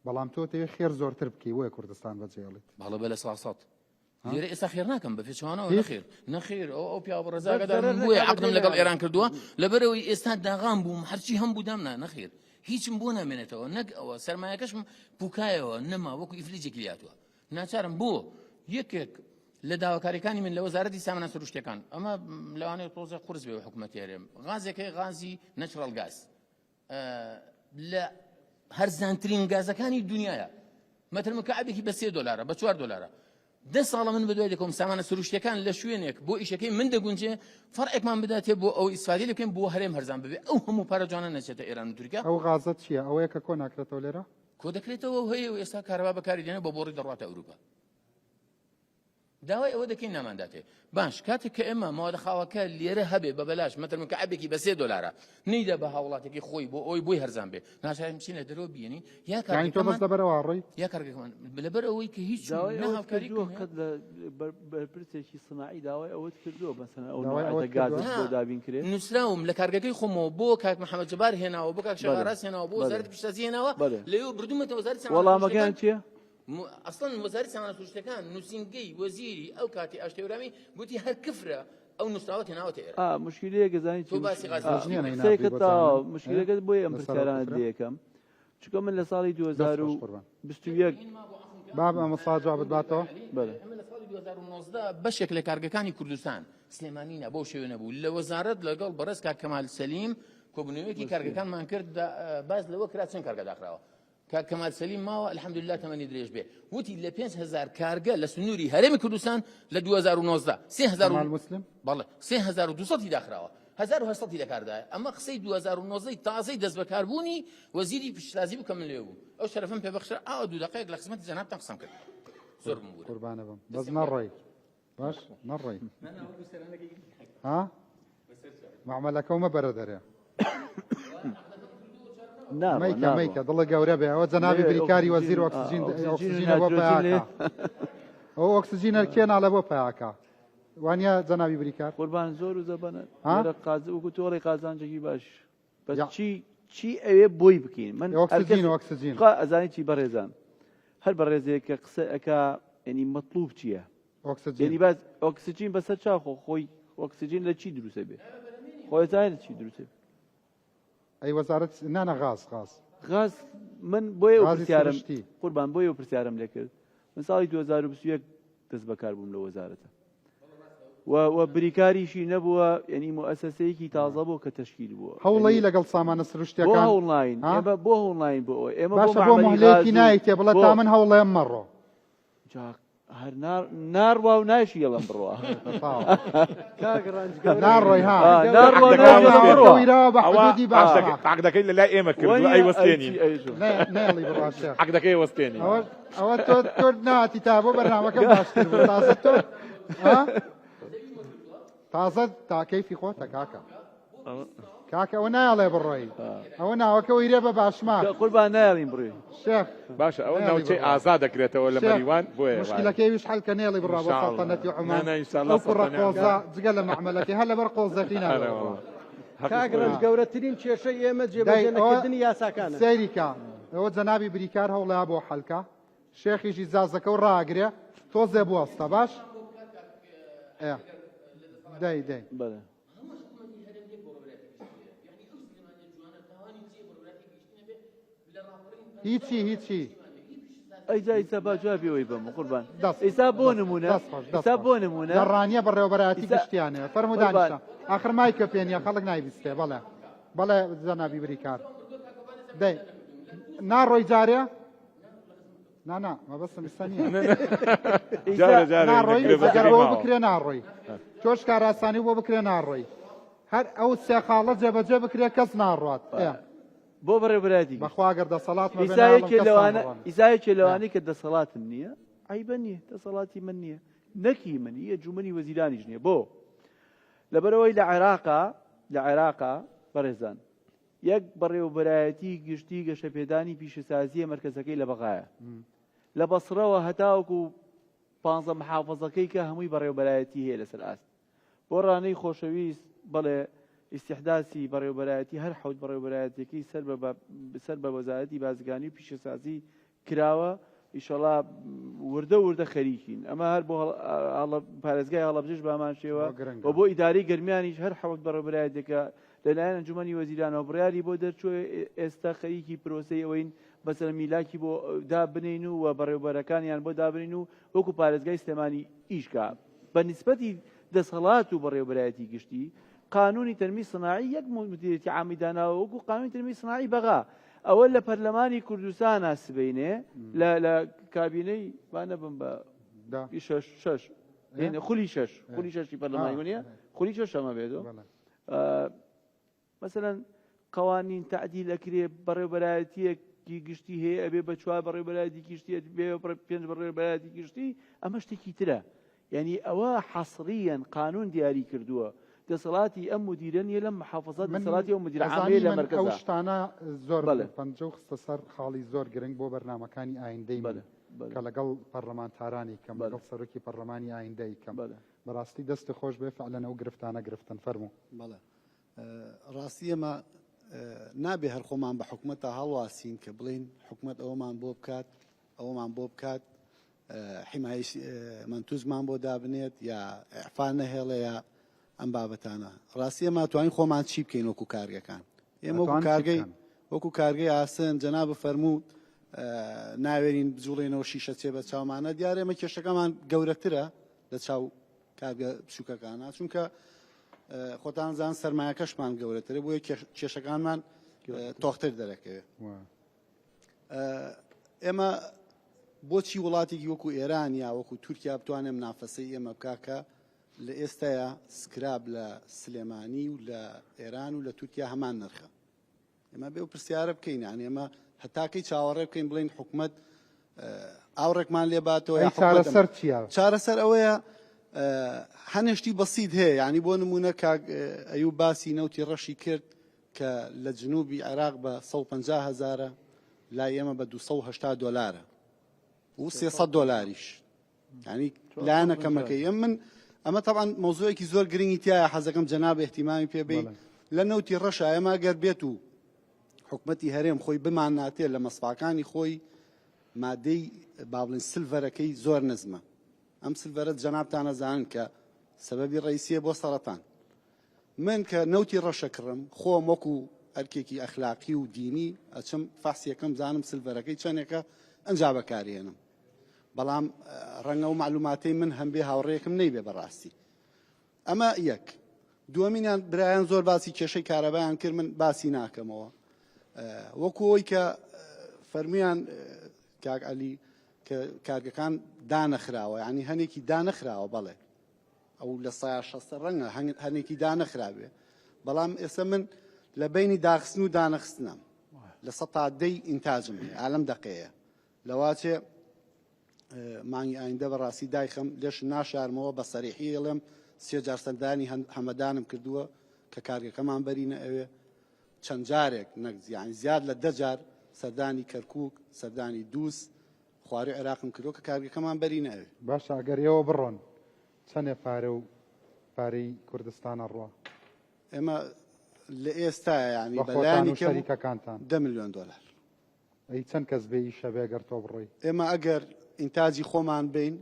بەڵام تۆ تەوێ خێر زۆرتر بکەی بۆیە کوردستان بەجێڵیت بەڵێ بە لە سەدا سەد لێرە ئێستا خێر ناکەم بە پێچەوانەوە هیچ؟ نەخێر نەخێر ئەو ئەو پیاوە بەس ڕەزاگەدار زەرەر من بۆیە نەکا عەقدم بەجێ لەگەڵ نایەڵێ. ئێران کردووە لەبەرەوەی ئێستا داغان بووم هەرچی هەم بوو دامنا نەخێر هیچم بۆ نامێنێتەوە نەک ئەوە سەرمایەکەشم پوکایەوە نەما وەکو ئیفلیجێکی لێهاتووە ناچارم بۆ یەکێک لە داواکاریەکانی من لە وەزارەتی سامانە سروشتەکان ئەمە لەوانەیە تۆزێ قورس بێ حکوومەتی هەرێم غازێکەی غازی natural gas لە هەرزانترین گازەکانی دنیاە مەتر مکعبێکی بە سێ دۆلارە بە چوار دۆلارە دە ساڵە من بەدوای دەکەم سامانە سروشتەکان لە شوێنێک بۆ ئیشەکەی من دەگونجێ فەرعێکمان بداتێ بۆ ئەو ئیسفادی لێ بکەین بۆ هەرێم هەرزان ببێ ئەو هەموو پارە جوانە نەچێتە ئێران و تورکیا. ئەو غازە چییە؟ ئەوەیە کە کۆ ناکرێتەوە لێرە؟ کۆ دەکرێتەوە و هەیە و ئێستا کارەبا بەکاری دێنێ بە بۆڕی دەڕواتە ئەوروپا. داوای ئەوە دەکەین نامانداتێ باش کاتێک کە ئێمە مەوادە خاوەکە لێرە هەبێ بە بەلاش مەتر مکعبێکی بە سێ دۆلارە نەیدا بە هاوڵاتێکی خۆی بۆ ئەوی بۆی هەرزان بێ ناچارین بچین لە دەرەوە بینین یا یانی تۆ بەس لەبەر ئەوە ڕۆی یا کارگەکەمان لەبەر ئەوەی کە هیچ داوای نە ئەوەت هاوکاری کردووە کەم قەت لە بەر- بەرپرسێکی سناعی داوای ئەوەت کردووە مەسەلەن ئەو داوای نوعەتە ئەوەت گازت کردووە؟ بۆ دابین کرێ نووسراوم لە کارگەکەی خۆمەوە بۆ کاک محەممەد جەبار هێناوە بۆ کاک بەڵێ. شێخ هێناوە بۆ بەڵێ. وەزارەتی پیشەسازی هێناوە بەڵێ. لەوێ بردوومەتە وەزارەتی سامانە وەڵامەکەیان سروشتیەکان. چییە؟ ئەسڵەن وەزارەتی سامانە سروشتیەکان نووسینگەی وەزیری ئەو کاتی ئاشتەورامی گوتی هەر کفرە ئەو نووسراوەت هێناوەتە ئێرە. ئا مشکلەیەک ئەزانی تۆ چی باسی غازی ئا، سروشتی بکەی. قسەیەکت تەواوە مشکلەکەت بۆیە ئەم لەسەر ئەو پرسیارانەت کفرە؟ لێ یەکەم چونکە من لە ساڵی دەست خۆش قوربان. 2021 با مامۆستا جوابت باتەوە. بەڵێ. ئێمە لە ساڵی 2019 بەشێک لە کارگەکانی کوردستان سلێمانی نا بەو شێوە نەبوو لە وەزارەت لەگەڵ بەڕێز کاک کەمال سەلیم کۆبوونەوەیەکی کارگەکانمان کرد باس لەوە کرا چەند کارگە داخراوە کاک کەمال سەلیم ماوە الحمدللە تەمەنی درێژ بێ وتی لە 5000 کارگە لە سنووری هەرێمی کوردستان لە 2019 3000 کەمال مسلم بەڵێ 3200 داخراوە 1800 لە کاردایە ئەمە قسەی 2019 تازەی دەست بەکاربوونی وەزیری پیشسازی بوو کە من لێ بوو ئەو شەرەفم پێ بەخشرا ئاوا دوو دەقەیەک لە خزمەتی جەنابتان قسەم کرد زۆر بمبوورە قوربانە بم بەس نەڕۆی باش نەڕۆی ها معمەلەکە و مەبەرە دەرێ مەیکە مەیکە دڵە گەورە بێ ئەوە جەنابی بریکاری وەزیر ئۆکسجین ئۆکسجینە بۆ پیاکە ئەو ئۆکسجینە کێ ناڵە بۆ پیاکە وانە جەنابی بریکار قوربان زۆر و زەبەنە قاز وەکو تۆڵی قازانجێکی باش بەس چی چی ئەوێ بۆی بکەین من ئۆکسجین ئۆکسجین ئەزانی چی بەڕێزان هەر بەڕێزێک کە قسە ئەکا ینی مەطلوب چییە ئۆکسجین یعنی باز ئۆکسجین بەسەر چاو خۆ خۆی ئۆکسجین لە چی دروستە بێ خۆی زانێت لە چی دروستە بێ ئەی وەزارەت نانە غاز غاز غاز من بۆیە ئەو غازی پرسیارم سروشتی. قوربان بۆیە ئەو پرسیارم لێ کرد من ساڵی 2021 دەست بەکار بووم لە وەزارەتە و و بریکاریشی نەبووە یعنی موئەسەسەیەکی تازە بۆ کە تەشکیل بووە هەوڵی یعنی لەگەڵ سامانە بۆ سروشتیەکان هەوڵ ناین ها؟ ئێمە بۆ هەوڵ ناین بۆ ئەوە ئێمە بۆ باشە بۆ مەعمەلی مهلەیەکی غاز و نایتێ بڵێ بۆ تا من هەوڵێم مەڕۆ جا هەر ناڕوا و ناشیڵم بڕوا. کاک ڕەنج گەورە ناڕۆی ها آه، ناڕوا و عەقدەکە ناشیڵم وەستێنین. بڕوا. ویراوە بە ئەوە حدودی باشە عەقدەکەی لە لای ئێمە کردووە وەنیە ئەی وەستێنین ئەی چی، ئەی چۆن. نەیەڵی بڕوا شێخ عەقدەکەی وەستێنین ئەوە ئەوە تۆ تۆ ناتی تا بۆ بەرنامەکە باشتر بوو تازە تۆ ها؟ تازە تا کەیفی خۆتە کاکە کاکە ئەوە نایەڵێ بڕۆی ئەوە ناوەکە ویرێ بە باشماخ قوربان نایەڵین بڕۆی شێخ باشە ئەوە ناوچەی ئازاد دەکرێتەوە لە مەریوان بۆیە مشکلەکەی ویش حەل کە نێڵی بڕا بۆ سەڵتەنەتی عومان ئەو کوڕە قۆزە جگە لە مەعمەلەکەی هەر لەبەر قۆزەکەی نابێ بڕوا. کاک ڕەنج گەورەترین کێشەی ئێمە جێبەجێ نەکردنی یاساکانە. سەیری کە ئەوە جەنابی بریکار هەوڵیا بۆ حەلکە شێخیش ئیجازەکە و ڕاگرێ تۆزێ بوەستە باش دەی دەی بەڵێ. هیچی هیچی ئەی جا ئیسا با جوابی ئەوەی بەم قوربان دەست ئیسا بۆ نمونە دەست خۆش دەست ئیسا خۆش. بۆ نمونە لە ڕانیە بەڕێوەبەرایەتی ئیسا- گشتیانەیە فەرموو قوربان. دانیشە ئاخر مایکە پێ نییە خەڵک نایبیستێ بەڵێ بەڵێ جەنابی بریکار دەی ناڕۆی جارێ نا نا مەبەستم ئیستا نییە ئیسا جارێ جارێ ناڕۆی دەکرێ بە ئەگەر بۆ ماوە. بکرێ ناڕۆی تۆش کارئاسانی بۆ بکرێ ناڕۆی هەر ئەو سێ خاڵە جێبەجێ بکرێ کەس ناڕوات ئێ. بۆ بەڕێوەبەرایەتی گشتی. بەخوا گەر دەسەڵاتمە بێ ئیسا ناڵم یەکێ کەس لەوانە ناڕوان. ئیسا یەکێ لەوانەی کە دەسەڵاتم نییە عەیبە نییە دەسەڵاتی من نییە نەکی من هی ئەنجومەنی وەزیرانیش نییە بۆ لەبەرئەوەی لە عێراقا لە عێراقا بەڕێزان یەک بەڕێوەبەرایەتی گشتی گەشەپێدانی پیشەسازییە مەرکەزەکەی لە بەغایە لە بەسڕەوە هەتاوەکو پانزە محافەزەکەی کە هەمووی بەڕێوەبەرایەتی هەیە لەسەر ئاست بۆ ڕانەی خۆشەویست بەڵێ ئیستیحداسی بەڕێوەبەرایەتی هەر حەوت بەڕێوەبەرایەتیەکەی سەر بە سەر بە وەزارەتی بازرگانی و پیشەسازی کراوە ئیشەڵا وردە وردە خەریکین ئەمە هەر بۆ پارێزگای هەڵەبجەش بامان شێوە و بۆ ئیدارەی گەرمیانیش هەر حەوت بەڕێوەبەرایەتیەکە لەلایەن ئەنجومەنی وەزیرانەوە بڕیاری بۆ دەرچووە ئێستا خەریکی پرۆسەی ئەوەین مەسەلەن میلاکی بۆ دابنێین و و بەڕێوبەرەکانیان بۆ دابنێین و وەکو پارێزگای سلێمانی ئیش کا بە نیسبەتی دەسەڵات و بەڕێوبەرایەتی گشتی قانونی تەنمی سناعی یەک مدیریەتی عامی داناوە وەکو قانونی تەنمی سناعی بەغا ئەوە لە پەرلەمانی کوردستانە سبەینێ لە لە کابینەی با نەبم بە شەش شەش خولی شەش خولی شەشی پەرلەمانی نیە خولی شەش ئەمە بێتەوە مەسەلەن قوانین تەعدیل ئەکرێ بەڕێوبەرایەتیەکی گشتی هەیە ئەبێ بە چوار بەڕێوبەرایەتی گشتی بێ پێنج بەڕێوبەرایەتی گشتی ئەمە شتێکی ترە یعنی ئەوە حەسریەن قانون دیاری کردووە دەسەڵاتی ئەم مدیرە نیە لەم محافظە دەسەڵاتی ئەو مدیرە عامەیە لە مەرکەزە ئەو شتانە زۆر پەنجە و خستە سەر خاڵی زۆر گرنگ بۆ بەرنامەکانی ئایندەی من کە لەگەڵ پەرلەمانتارانی کەم لەگەڵ سەرۆکی پەرلەمانی ئایندەی کەم بەڕاستی دەست خۆش بێ فعلەن ئەو گرفتانە گرفتن فەرموو. بەڵێ ڕاستی ئێمە نابێ هەر خۆمان بە حکومەتە هەڵواسین کە بڵین حکومەت ئەوەمان بۆ بکات ئەوەمان بۆ بکات حیمایش مەنتوزمان بۆ دابنێت یا ئەفا نەهێڵێ یا ئەم بابەتانە ڕاستی ئێمە توانین خۆمان چی بکەین وەکو کارگەکان ئێمە وەکو کارگەی وەکو کارگەی ئاسن جەناب فەرموو ناوێرین بجوڵێنەوە شیشە چێ بە چاومانە دیارە ئێمە کێشەکەمان گەورەترە لە چاو کارگە بچووکەکانە چونکە خۆتان زان سەرمایەکەشمان گەورەترە بۆیە کێشەکانمان تۆختر دەرەکەوێت ئێمە بۆچی وڵاتێکی وەکو ئێران یا وەکو تورکیا بتوانێت منافەسەی ئێمە بکا کە لە ئێستایا سکراب لە سلێمانی و لە ئێران و لە تورکیا هەمان نرخە ئێمە بێ و پرسیارە بکەین یان ئێمە هەتاکەی چاوەڕێ بکەین بڵین حکومت ئاوڕێکمان لێ باتەوە یا چارەسەر چییە؟ چارەسەر ئەوەیە هەنێشتی بەسیت هەیە ینی بۆ نمونە کاک ئەیو باسی نەوتی ڕەشی کرد کە لە جنوبی عێراق بە 150 هزارە لای ئێمە بە 280 دلارە و 300 دلاریش ینی لایەنە کەمەکەی ئەم من ئەمە تەبعەن مەوزوعێکی زۆر گرنگی تایە حەزەکەم جەناب احتیمامی پێ بی لە نەوتی ڕەشە ئێمە گەر بێت و حکومەتی هەرێم خۆی بمانناتێ لە مەسفاکانی خۆی مادەی با بڵێن silver ەکەی زۆر نزمە ئەم silver ە جەنابتانە زانن کە سەبەبی ڕئیسیە بۆ سەرەتان من کە نەوتی ڕەشە کڕم خۆم وەکو ئەرکێکی ئەخلاقی و دینی ئەچم فەحسیەکەم زانم silver ەکەی چەندێکە ئەنجا بەکارێنم بەڵام ڕەنگە ئەو مەعلوماتەی من هەمبێ هاوڕێیەکم نەیبێ بەڕاستی ئەمە یەک دووەمینیان برایان زۆر باسی کێشەی کارەبایان کرد من باسی ناکەمەوە وەکو ئەوی کە فەرمیان کاک علی کە کارگەکان دانەخراوە ینی هەنێکی دانەخراوە بەڵێ ئەو لە سایە شەستە ڕەنگە هەنێکی دانەخراوێ بەڵام ئێستا من لە بینی داخستن و دانەخستنم لە سە تا دەی ئینتاجم هەیە ئالم دقەیە لەواچێ مانگی ئایندە بەڕاستی دایخم لێش ناشارمەوە بە سەریحی ئەڵێم سێ جار سەردانی هەمەدانم کردووە کە کارگەکەمان بەرینە ئەوێ چەند جارێک نەک زیان زیاد لە دە جار سەردانی کەرکک سەردانی دووس خواری عێراقم کردووە کە کارگەکەمان بەرینە ئەوێ. باشە ئەگەر ئێوە بڕۆن چەنێ پارە و پارەی کوردستان ئەڕوا؟ ئێمە لە ئێستا یانی بە خۆتان و شەریکەکانتان؟ دە ملیۆن دۆلار. ئەی چەند کەس بێ ئیشە بێ گەر تۆ بڕۆی؟ ئێمە ئەگەر ئینتاجی خۆمان بین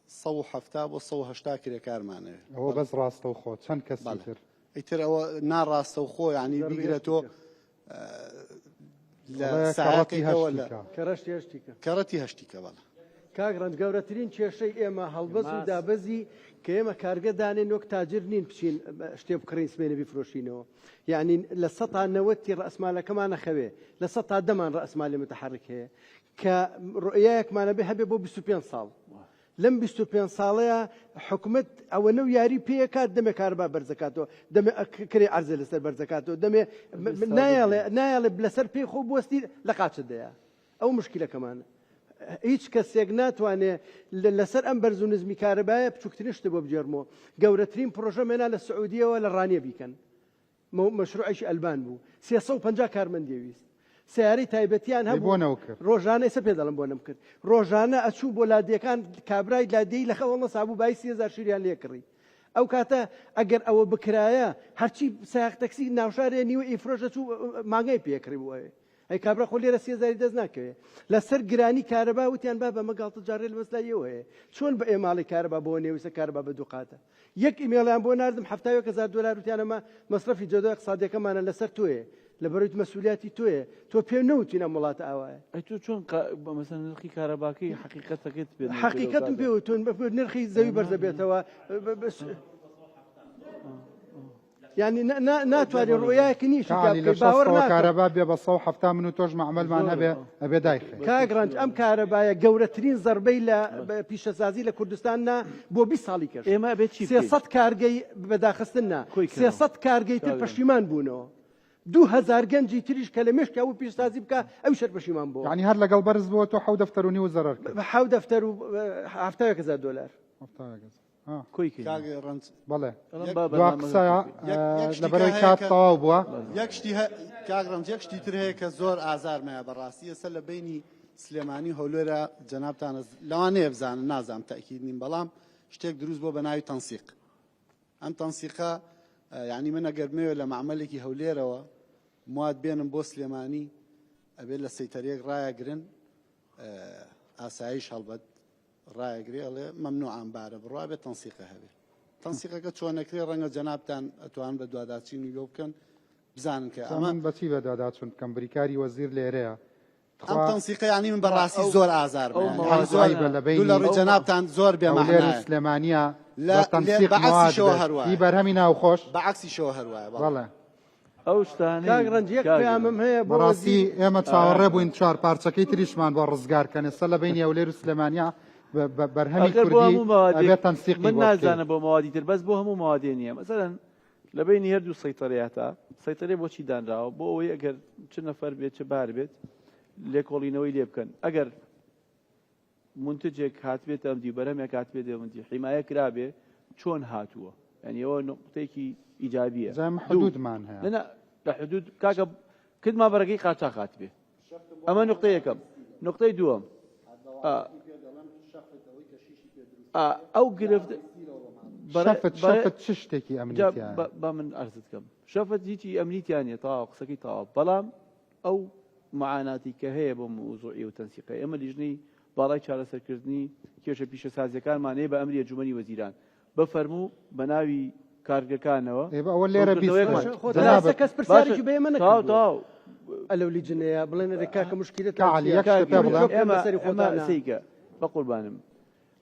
170 بۆ 180 کرێکارمان ئەوێ. ئەوە بەس ڕاستەوخۆ چەند کەسی تر؟ ئیتر ئەوە ناڕاستەوخۆ یانی بیگرە تۆ لە ساعەتێکەوە لە کەڕەشتی هەشتیکە کەڕەتی هەشتیکە بەڵێ. کاک ڕەنج گەورەترین کێشەی ئێمە هەڵبەز و دابەزی کە ئێمە کارگە دانێن وەک تاجر نین بچین شتێ بکڕین سمێنە بیفرۆشینەوە یعنی لە سەتا نەوەتی ڕەسمالەکەمان نەخەوێ لە سەتا دەمان ڕەسمالی متحرک هەیە کە ڕۆیایەکمانە بێ هەبێ بۆ 25 ساڵ لەم 25 ساڵەیە حکومت ئەوە نەو یاری پێکات دەمێ کارەبا بەرزەکاتەوە دەمێ کرێ عەرزە لەسەر بەرزەکاتەوە دەمێ نایەڵێ نایەڵێ لەسەر پێی خۆ بوەستی لە قاچت دەیە ئەو مشکلەکەمانە هیچ کەسێک ناتوانێ لەسەر ئەم بەرز و نزمی کارەبایە بچووکترین شت بۆ بگێڕمەوە گەورەترین پرۆژە مێنا لە سعودیەوە لە ڕانیە بیکەن مەشروعێکی ئەلبان بوو 350 کارمەندی ویست سیارەی تایبەتیان هەبوو بۆ نەوکرد ڕۆژانە ئێستا پێ دەڵم بۆ نەمکرد ڕۆژانە ئەچوو بۆ لادێکان کابرای لادێی لە خەوەڵە سابوو بای 3000 شیریان لێکڕی ئەو کاتە ئەگەر ئەوە بکرایە هەرچی سایەق تەکسی ناوشارێ نیوە ئیفرۆشە چوو مانگای پێکڕی بوو ئەوێ ئەی کابرا خۆ لێرە سێزاری دەست ناکەوێ لەسەر گرانی کارەبا وتیان بابە ئەمە گاڵتەجاڕێ لە مەسلای ئێوە هەیە چۆن بە ئێماڵی کارەبا بۆ نێویستە کارەبا بە دوو قاتە یەک ئیمێڵیان بۆ ناردم 71 هزار دلار وتیان ئەمە مەسرەفی جەدۆ اقتصادیەکەمانە لەسەر تۆیە. لەبەرەوەی مەسولیاتی تۆیە تۆ پێ نەوتین ئەم وڵاتە ئاوایە. ئەی تۆ چۆن مەسەن نرخی کارەباکەی حەقیقەتەکەت پێ حەقیقەتم پێ وتون نرخی زەوی بەرزە بێتەوە یعنی ناتوانێت ڕۆیایەکی نیش باوەڕ کارەبا بێ بە 170 من و تۆش مەعمەلمان هەبێ ئەبێ دایخێ کاک ڕەنج ئەم کارەبایە گەورەترین زەربەی لە پیشەسازی لە کوردستان نا بۆ 20 ساڵی کەش ئێمە ئەبێ چی 300 کارگەی بەداخستن نا 300 کارگەی تر پەشیمان بوونەوە 2000 گەنجی تریش کە لە مێشکا بوو پیشسازی بکە ئەویش هەر پەشیمان بووە. یانی هەر لەگەڵ بەرز بووە تۆ حەو دەفتەر و نیو زەرەر کرد. حەو دەفتەر و حەفتاوێک هەزار دۆلار. حەفتاوێک هەزار. ها. کۆی کەین. کاک ڕەنج. بەڵێ. یەک دوا قسە یەک شتی لەبەرەوەی کە هەیە کات کە تەواو بووە. یەک شتی هە کاک ڕەنج یەک شتی تر هەیە کە زۆر ئازارمەیە بەڕاستی ئێستا لە بەینی سلێمانی و هەولێرە جەنابتان لەوانەیە بزانن نازانم تەئکید نیم بەڵام شتێک دروست بووە بە ناوی تەنسیق ئەم تەنسیقە یانی من ئەگەر بمەوێت لە مەعمەلێکی هەولێرەوە مواد بێنم بۆ سلێمانی ئەبێت لە سەیتەرەیەک ڕایەگرن ئاسایش هەڵبەت ڕایەگرێ ئەڵێ مەمنوع ئەم بارە بڕوا بێت تەنسیقە هەبێ تەنسیقەکە چۆنەکرێ ڕەنگە جەنابتان ئەتوان بە دواداچینی لۆ بکەن بزانن کە ئەمە بەچی بەدواداچون بکەم بریکاری وەزیر لێرەیە ئەم تەنسیقە یانی من بەڕاستی زۆر ئازار دوو لە ڕووی جەنابتان زۆر بێ مەعنایە سلێمانیە لە تەنسیق بەعەکسیشەوە هەر وایە هی بەرهەمی ناوخۆش بەعەکسیشەوە هەر وایە بەڵێ ئەو شتانەی کاک ڕەنج یەک پەیامم هەیە بۆ بەڕاستی ئێمە چاوەڕێ بووین چوار پارچەکەی تریشمان بۆ ڕزگار کەن ئێستا لە بەینی هەولێر و سلێمانیا بەرهەمی کوردی ئەبێ تەنسیقی من نازانم بۆ مەوادی تر بەس بۆ هەموو مەوادێ نییە مەسەلەن لە بەینی هەردوو سەیتەرەیەتا، سەیتەرەی بۆچی دانراوە؟ بۆ ئەوەی ئەگەر چ نەفەر بێت چ بار بێت لێکۆڵینەوەی لێ بکەن. ئەگەر مونتجێک هاتبێتە ئەم دی بەرهەمێک هاتبێتە ئەم دی حیمایە کرابێ چۆن هاتووە؟ یعنی ئەوە نقطەیەکی ئیجابیە. جا ئێمە حدودمان هەیە. نا نا لە حدود کاکە کردمان بە ڕێگەی قاچاخ هاتبێ. ئەمە نقطەی یەکەم. نقطەی دووەم ئەو گرفت شەفت شەفت چ شتێکی ئەمنی تیایە؟ با من عەرزت کەم شەفت هیچی ئەمنی تیا نییە تەواو قسەکەی تەواو بەڵام ئەو معاناتی کە هەیە بۆ موزوعی و تەنسیقە ئێمە لیژنەی باڵای چارەسەرکردنی کێشە پیشەسازیەکانمان هەیە بە ئەمری ئەنجومەنی وەزیران بفەرموو بە ناوی کارگەکانەوە. ئێ ئەوە لێرە ڕوونکردنەوەیەکمان. بیست خۆ جەنابت. تاسە کەس باشە پرسیارێکی بە ئێمە تەواو نەکردووە. تەواو. ئەلەو لیجنەیە بڵێن ئەرێ کاکە مشکیلەتان کاک عەلی چییە؟ یەک شتت پێ ئێمە بڵێم. ئێمە بەسەری ئێمە خۆتانە. سەیکە بەقوربانم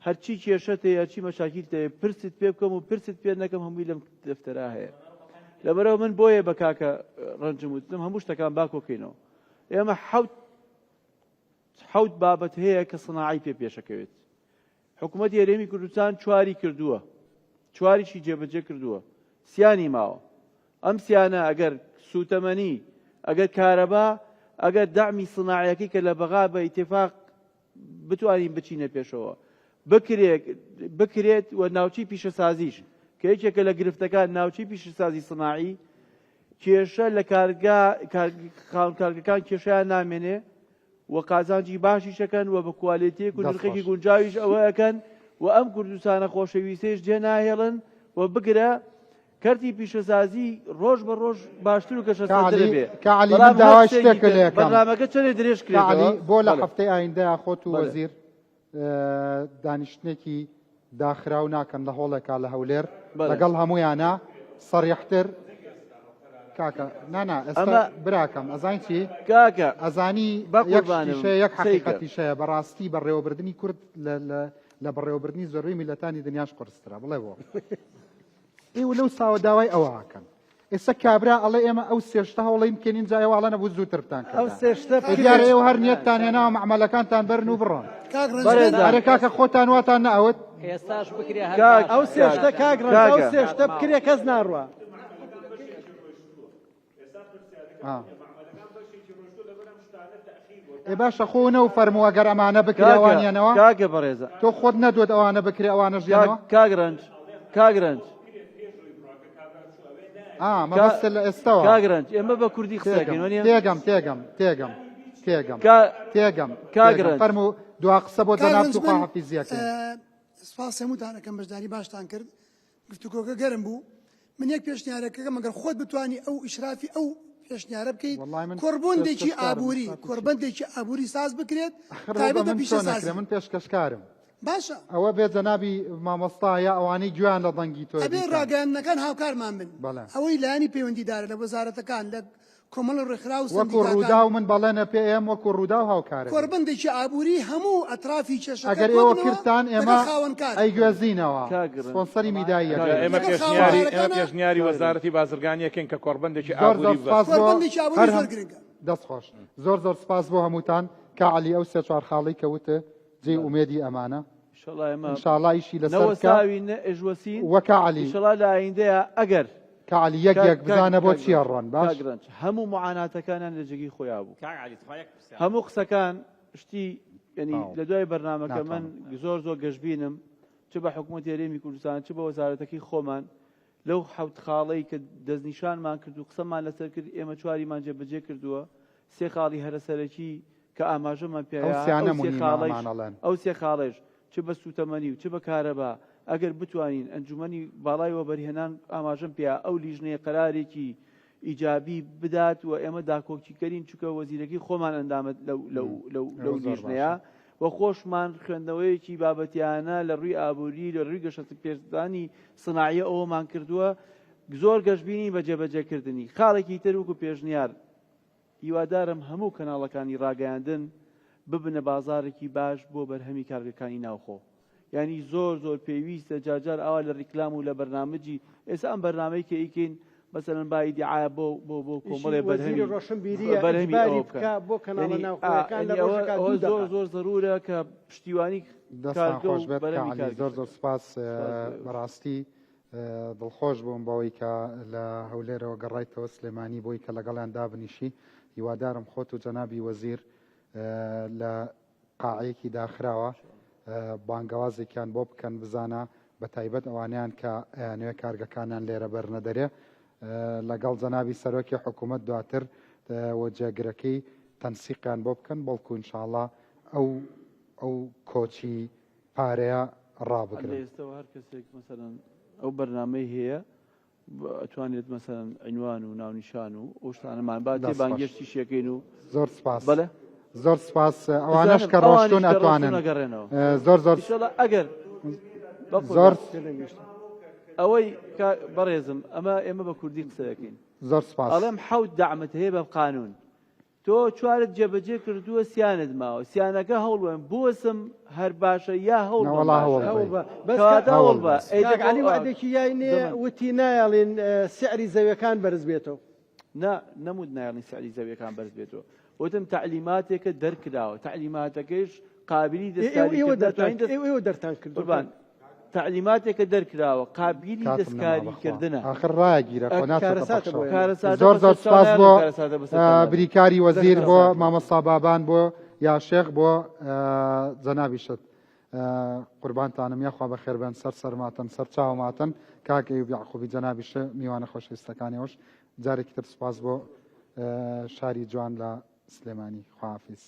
هەرچی کێشەت هەیە هەرچی مەشاکیلت هەیە پرست پێ بکەم و پرست پێ نەکەم هەمووی لەم دەفتەرا هەیە لەبەرەوە من بۆیە بە کاکە ڕەنجم وتم هەموو شتەکان با کۆکەینەوە ئێمە حەوت حەوت بابەت هەیە کە سناعی پێ پێشەکەوێت حکومەتی هەرێمی کوردستان چواری کردووە، چواریشی جێبەجێ کردووە، سیانی ماوە. ئەم سیانە ئەگەر سووتەمەنی، ئەگەر کارەبا، ئەگەر دەعمی سناعیەکەی کە لە بەغا بە ئیتیفاق بتوانین بچینە پێشەوە بکرێت بکرێت و ناوچەی پیشەسازیش کە یەکێکە لە گرفتەکان ناوچەی پیشەسازی سناعی کێشە لە کارگا خاوەن کارگەکان کێشیان نامێنێ و قازانجی باشیش ئەکەن و بە کوالێتیەک و دەست نرخێکی خۆش. گونجاویش ئەوە ئەکەن و ئەم کوردستانە خۆشەویستەیش جێ ناهێڵن و بگرە کەرتی پیشەسازی ڕۆژ بە ڕۆژ باشتر و کا گەشەسەندتر عەلی بێ کا عەلی من بەڵام هەر داوای شتێکی شتێکت تر لێ ئەکەم بەرنامەکە چەندێ درێژ کا عەلی کرێتەوە بۆ لە بەڵێ هەفتەی ئایندەیا خۆت و بەڵێ وەزیر دانیشتنێکی داخراو ناکەن لە هۆڵێکا لە هەولێر بەڵێ. لەگەڵ هەمویانە سەریحتر کاکە نانا ئێستا ئەمە براکەم ئەزانی چی کاکە ئەزانی بە یەک قوربانم شتیشەیە یەک قسەی کە. حەقیقەتیشەیە بەڕاستی بەڕێوەبردنی کورد لە لە لە بەڕێوەبردنی زۆربەی میللەتانی دنیاش قورسترە بڵێ بۆ ئێوە لەو ساوە داوای ئەوە ئەکەن ئێستا کابرا ئەڵێ ئێمە ئەو سێ شتە هەوڵین بکەین ئینجا ئێوە ئەڵێن ئەبوو زووتر بتان ئەو کردایە. سێ شتە ئێ دیارە ئێوە هەر نیەتتان هێناوە مەعمەلەکانتان بەرن و بڕۆن. کاک ڕەنج بەڕێزان. ئەرێ کاکە خۆتان واتان نەئەوت؟ ئێستاش بکرێ هەر کاک باشە. ئەو سێ شتە کاک ڕەنج ئەو کاکە. سێ شتە بکرێ کەس ناڕوا. ئا. ئێ باشە خۆ نەو فەرموو ئەگەر ئەمانە بکرێ کاکە ئەوانیانەوە کاکە بەڕێزە تۆ خۆت نەدوت ئەوانە بکرێ ئەوانەش کاک دێنەوە کاک ڕەنج کاک ڕەنج ئا مەبەستە لە ئێستەوە کاک ڕەنج ئێمە بە کوردی قسە تێگەم دەکەین وەنیە تێگەم تێگەم تێگەم تێگەم کا- تێگەم کاک تێگەم ڕەنج. فەرموو دوا قسە بۆ کاک جەناب ڕەنج تو من خواحافیزیەکەین ئە، سپاس هەمووتان ئەکەم بەشداری باشتان کرد گفتوگۆکە گەرم بوو من یەک پێشنیارەکەکەم ئەگەر خۆت بتوانی ئەو ئیشرافی ئەو پێشنیارە بکەیت وەڵای من کۆڕبوندێکی پێشکەشکارم، ئابووری ئیشرافی چی؟ کۆڕبەندێکی ئابووری ساز بکرێت ئەخر بۆ بە تایبەت بە من چۆن پیشەسازی ئەکرێ من پێشکەشکارم. باشە. ئەوە بێ جەنابی مامۆستا یا ئەوانەی گوێیان لە دەنگی تۆیە ئەبێ بیکەن. ڕاگەیاندنەکان هاوکارمان بن. بەڵێ. ئەوەی لایەنی پەیوەندیدارە لە وەزارەتەکان، لە کۆمەڵە ڕێکخراو و وەکو سەندیکاکان. ڕووداو من بەڵێنە پێ ئەیەم وەکو ڕووداو هاوکارە بین. کۆڕبەندێکی ئابووری هەموو ئەترافی کێشەکە ئەگەر ئێوە کۆبنەوە کردتان لەگەڵ ئێمە خاوەنکار. ئەیگوێزینەوە. کاک ڕەنج. سپۆنسەری میدایی کاک ئەکەین. ئێمە لەگەڵ پێشنیاری ئێمە خاوەنکارەکانە. پێشنیاری کاک ڕەنج. وەزارەتی بازرگانی ئەکەین کە کۆڕبەندێکی زۆر زۆر ئابووری سپاس ببەستن. بۆ کۆڕبەندێکی ئابووری هەر زۆر هەم گرنگە. دەست خۆش. زۆر زۆر سپاس بۆ هەمووتان. کا عەلی ئەو سێ چوار خاڵەی کە وتت جێی بەڵێ. ئومێدی ئەمانە. ئیشەڵا ئێمە ان شاءاللە ئیشی نە لەسەر بکە. وەستاوین نە ئێژوەسین. وە کا عەلی. ئیشەڵا لە ئایندەیا ئەگەر کا عەلی یەک کاک یەک کاک بزانە بۆ کاک چی ڕەنج ئەڕۆن باش. کاک ڕەنج هەموو معاناتەکانیان لە جێگەی خۆیا بوو. کاک عەلی تخوا یەک پرسیار. هەموو قسەکان شتی یەنی تەواو. لە دوای بەرنامەکە من ناتوانم. زۆر زۆر گەشبینم چ بە حکومەتی هەرێمی کوردستان چ بە وەزارەتەکەی خۆمان لەو حەوت خاڵەی کە دەستنیشانمان کرد و قسەمان لەسەر کرد ئێمە چواریمان جێبەجێ کردووە سێ خاڵی هەرە سەرەکی کە ئاماژەمان ئەو پێیا سیانە ئەو سێ موهیمە خاڵەیش ئەمان ئەڵێن. ئەو سێ خاڵەیش چ بە سووتەمەنی و چ بە کارەبا ئەگەر بتوانین ئەنجومەنی باڵای وەبەرهێنان ئاماژەم پێیا ئەو لیژنەیە قەرارێکی ئیجابی بدات و ئێمە داکۆکیکەرین چونکە وەزیرەکەی خۆمان ئەندامە لەو لەو لەو لەو ئەوە زۆر لیژنەیە باشە. و خۆشمان خوێندنەوەیەکی بابەتیانە لە ڕووی ئابووری لە ڕووی گەشەپێدانی سناعیە ئەوەمان کردووە زۆر گەشبینین بە جێبەجێکردنی خاڵێکی تر وەکو پێشنیار هیوادارم هەموو کەناڵەکانی ڕاگەیاندن ببنە بازاڕێکی باش بۆ بەرهەمی کارگەکانی ناوخۆ یانی زۆر زۆر پێویستە جارجار ئاوا لە ڕیکلام و لە بەرنامجی ئێستا ئەم بەرنامەی کە ئیکەین مەسەلەن با ئیدعا بۆ بۆ بۆ کۆمەڵێ ئیشی وەزیری بەرهەمی ڕۆشنبیریە بەرهەمی ئیجباری ئەوە بکەن بکا بۆ کەناڵە یانی ئا ناوخۆیەکان لە یانی ئەوە ڕۆژێکا ئەوە دوو زۆر دەقە. زۆر زەرورە کە پشتیوانی دەستان کارگە خۆش و بێت کاک بەرهەمی عەلی زۆر کارگەش زۆر بکەن سپاس سپاس بۆ ئێوەش. بەڕاستی دڵخۆش بووم بەوەی کە لە هەولێرەوە گەڕایتەوە سلێمانی بۆی کە لەگەڵیان دابنیشی هیوادارم خۆت و جەنابی وەزیر لە قاعەیەکی داخراوە بانگەوازێکیان بۆ بکەن بزانە بە تایبەت ئەوانیان کە ئەیانەوێ کارگەکانیان لێرە بەرنە دەرێ لەگەڵ جەنابی سەرۆکی حکوومەت دواتر و جێگرەکەی تەنسیقیان بۆ بکەن بەڵکو ئینشاڵا ئەو ئەو کۆچی پارەیە هەر لە ڕابگرن. ئێستەوە هەر کەسێک مەسەلەن ئەو بەرنامەی هەیە ئەتوانێت مەسەلەن عینوان و ناونیشان و ئەو شتانەمان باتێ دەست خۆش. بانگێشتیش یەکەین و زۆر سپاس. بەڵێ زۆر سپاس ئەوانەش بزانم کە ئەوانیش ڕۆشتون کە ڕۆشتون ئەتوانن ئەگەڕێنەوە زۆر زۆر ئیشەڵا ئەگەر بەقوربان زۆر ئەوەی کە بەڕێزم ئەمە ئێمە بە کوردی قسە دەکەین زۆر سپاس. ئەڵێم حەوت دەعمت هەیە بە قانون تۆ چوارت جێبەجێ کردووە سیانت ماوە سیانەکە هەوڵبەن بوەسم هەر باشە یا هەوڵبەم نەوەڵا باشە هەوڵ هەوڵ بەی. بە بەس کەواتە هەوڵ هەوڵ بە بە. ئەی کاک دەبۆ عەلی وعدێکی یای نێ زەمەن وتی نایەڵین سعری زەویەکان بەرز بێتەوە. نا نەموت نایەڵین سعری زەویەکان بەرز بێتەوە وتم تەعلیماتێکە دەرکراوە تەعلیماتەکەیش قابلی ئێوە ئێوە دەستکاری دەرتان کردنە توانین دەست ئێوە دەرتان کردووە قوربان تەعلیماتێکە دەرکراوە قابیلی کاتم نەما دەستکاری بەخوا کردنە ئاخر ڕایەگیرە خۆ ناچێتە کارەساتە بۆ پەخشەوە ئێمە. کارەساتە زۆر زۆر بەسەر چاو سپاس نایەڵین بۆ کارەساتە بەسەر چاو نابێت بریکاری وەزیر بۆ کارەساتە. مامۆستا بابان بۆ یاشێخ بۆ جەنابیشت قوربانتانم یاخوا بەخێربێن سەر سەرماتن سەر چاوماتن کاک ئەیوب یعقوبی جەنابیش میوانە خۆشەویستەکانیەوەش جارێکی تر سپاس بۆ شاری جوان لە سلێمانی خواحافیز.